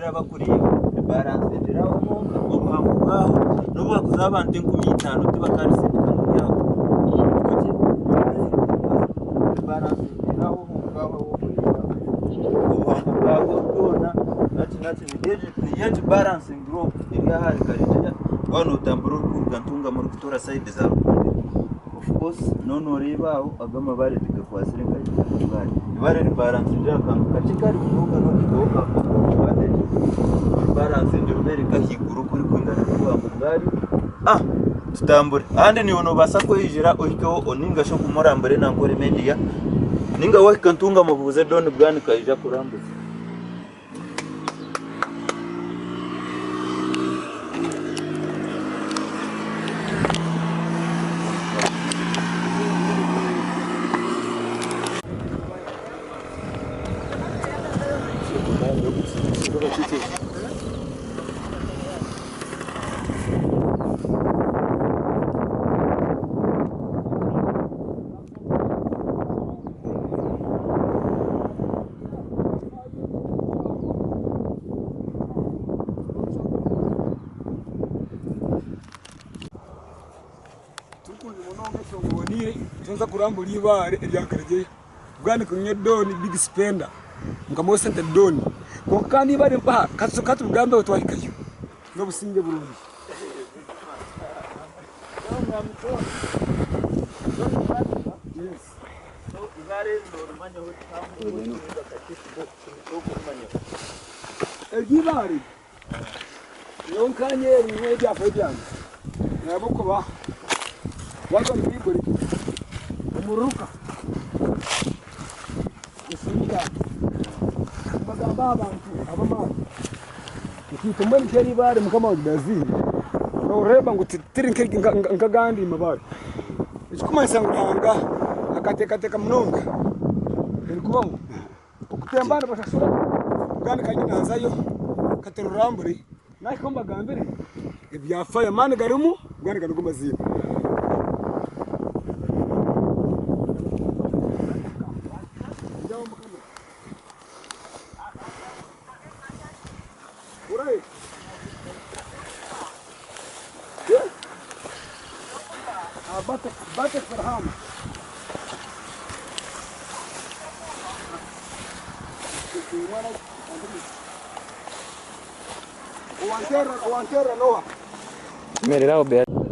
abakureeba ribaransingira aho honka obuhango bwaho nobu hakuzaho abantu 5000 tibakarisindika ngu ryaho kuki ribaransingira aho honka aho orikureeba obuhango bwabwo bwona naki naki niyo egi balancing rock eri ahari Karegeya waaba notambura orikuruga Ntungamo orikutoora sayidi za Rukungiri of course noba noreeba aho ago amabaare tigakwatsire nkahi eibaare eibaare ribaransingira aha kantu kakye kari munonga nokuhikaho okakwata gye ribaransingira oreebeka ahaiguru oku rikwingana n'obuhango bwaryo tutambure ahandi naiwe nobaasa kweyijira ohikeho ninga shi ogume orambure na Ankole media ninga wahika Ntungamo obuuze Don Bwanika aije akurambuze. Turikurungi munonga eshonga eboneire nituza kurambura eibaare erya Karegyeya Bwanika niinye Don big spender mukama w'esente Don kwonka kandi eibaare mpaha katubigambeho twahikayo n'obusingye burungi. Eryo eibaare nyowe nkanye nyowe ebyafayo byangye ahabw'okuba waaza omu Baiburi omuri Luka eshuura nibagamba aha bantu ab'amaani nti itwe mbwenu eri eibaare mukama wangye Daziini nooreeba ngu tiri nk'agandi mabaare. Ekirikumanyisa ngu Ruhanga akateekateeka munonga ebirikubaho. Okutemba nibashashura kandi kanyine naazayo katururambure nahika mbagambire ebyafayo amaani garimu kandi gari nigo maziima. Merera aho.